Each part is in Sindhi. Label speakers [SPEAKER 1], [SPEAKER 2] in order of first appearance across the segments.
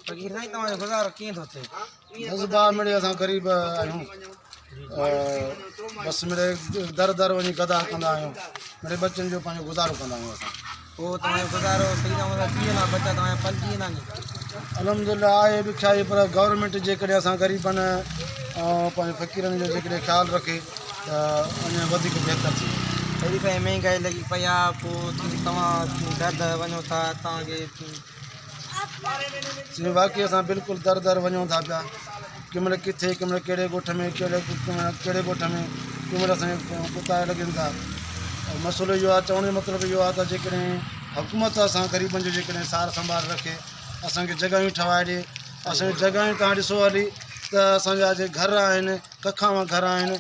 [SPEAKER 1] فقير سائين توهان جو گذارو ڪيئن ٿو ٿئي؟
[SPEAKER 2] جذبا مڙئي اسان غريب آهيون بس مڙئي در در وڃي گدا ڪندا آهيون مڙئي ٻچن جو پنهنجو گذارو ڪندا آهيون اسان.
[SPEAKER 1] پوء توهان جو گذارو صحيح نموني سان ٿي ويندو آهي ٻچا توهان جا پلجي ويندا آهن؟
[SPEAKER 2] الحمدلله آهي ڏکيائي پر گورنمينٽ جيڪڏهن اسان غريبن ۽ پنهنجي فقيرن جو جيڪڏهن خيال رکي ته اڃا وڌيڪ بهتر ٿيندو.
[SPEAKER 1] اهڙي سائين مهنگائي لڳي پئي آهي پوء توهان در در وڃو ٿا توهان کي
[SPEAKER 2] سائين واقعي اسان بلڪل در در وڃون ٿا پيا ڪنهن مهل ڪٿي ڪنهن مهل ڪهڙي ڳوٺ ۾ ڪهڙي ڪهڙي ڳوٺ ۾ ڪنهن مهل اسان کي ڪتا لڳن ٿا مسئلو اهو آهي چوڻ جو مطلب اهو آهي ته جيڪڏهن حڪومت اسان غريبن جو جيڪڏهن سار سنڀال رکي اسانکي جڳهيون ٺهرائي ڏي اسانجون جڳهيون توهان ڏسو هلي ته اسانجا جي گهر آهن ڪکان مان گهر آهن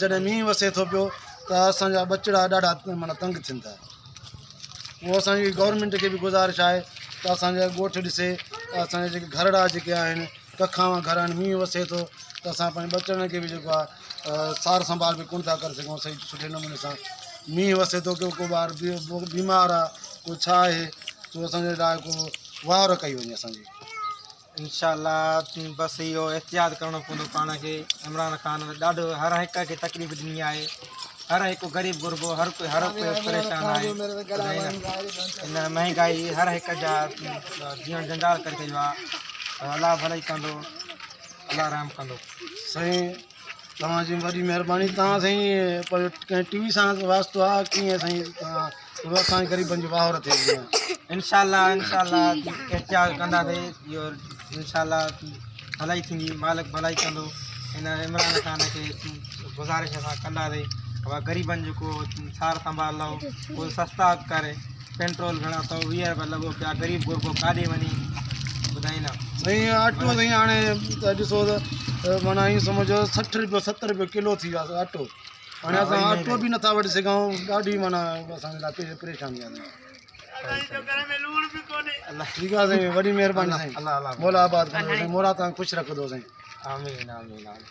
[SPEAKER 2] جڏهن مينهن وسي ٿو پيو ته اسانجا ٻچڙا ڏاڍا معنيٰ تنگ ٿين ٿا اهو اسانجي گورنمينٽ کي به گذارش آهي ته اسانجا ڳوٺ ڏسي اسانجا جيڪي گهرڙا جيڪي آهن ڪکان مان گهر آهن مينهن وسي ٿو ته اسان پنهنجي ٻچڙن کي به جيڪو آهي سار سنڀال به ڪونه ٿا ڪري سگهون صحيح سٺي نموني سان مينهن وسي ٿو ڪو ٻار بيمار آهي ڪو ڇا آهي سو اسانجي لاء ڪو واهر ڪئي وڃي اسانجي.
[SPEAKER 1] انشاء الله بس اهو احتياط ڪرڻو پوندو پاڻ کي عمران خان ڏاڍو هر هڪ کي تڪليف ڏني آهي هر هڪ غريب غربو هر ڪوئي هر ڪوئي پريشان آهي هن مهنگائي هر هڪ جا جيئڻ جنجال ڪري ڇڏيو آهي الله ڀلائي ڪندو الله رحم ڪندو.
[SPEAKER 2] سائين توهان جي وڏي مهرباني توهان سائين پنهنجو ڪنهن ٽي وي سان واسطو آهي ڪيئن سائين توهان ٿورو اسان غريبن جي واهر ٿئي جيئن.
[SPEAKER 1] انشاء الله انشاء الله احتياط ڪنداسين اهو انشاء الله ڀلائي ٿيندي مالڪ ڀلائي ڪندو هن عمران خان کي گذارش اسان ڪنداسين بابا غريبن جو ڪو سار سنڀال لهو ڪو سستا ڪري پيٽرول گهڻا 120 روپيا لڳو پيا غريب غربو ڪاڏي وڃي ٻڌائي نه.
[SPEAKER 2] سائين اٽو سائين هاڻي ته ڏسو ته معنيٰ ائين سمجهو 60 روپيو 70 روپيو ڪلو ٿي ويو آهي اٽو هاڻي اسان اٽو به نٿا وٺي سگهون ڏاڍي معنيٰ اسان جي لاء پريشاني آهي ٺيڪ آهي سائين وڏي مهرباني سائين مولا آباد ڪندو سائين مولا توهان کي خوش رکندو سائين.
[SPEAKER 1] آمين آمين آمين.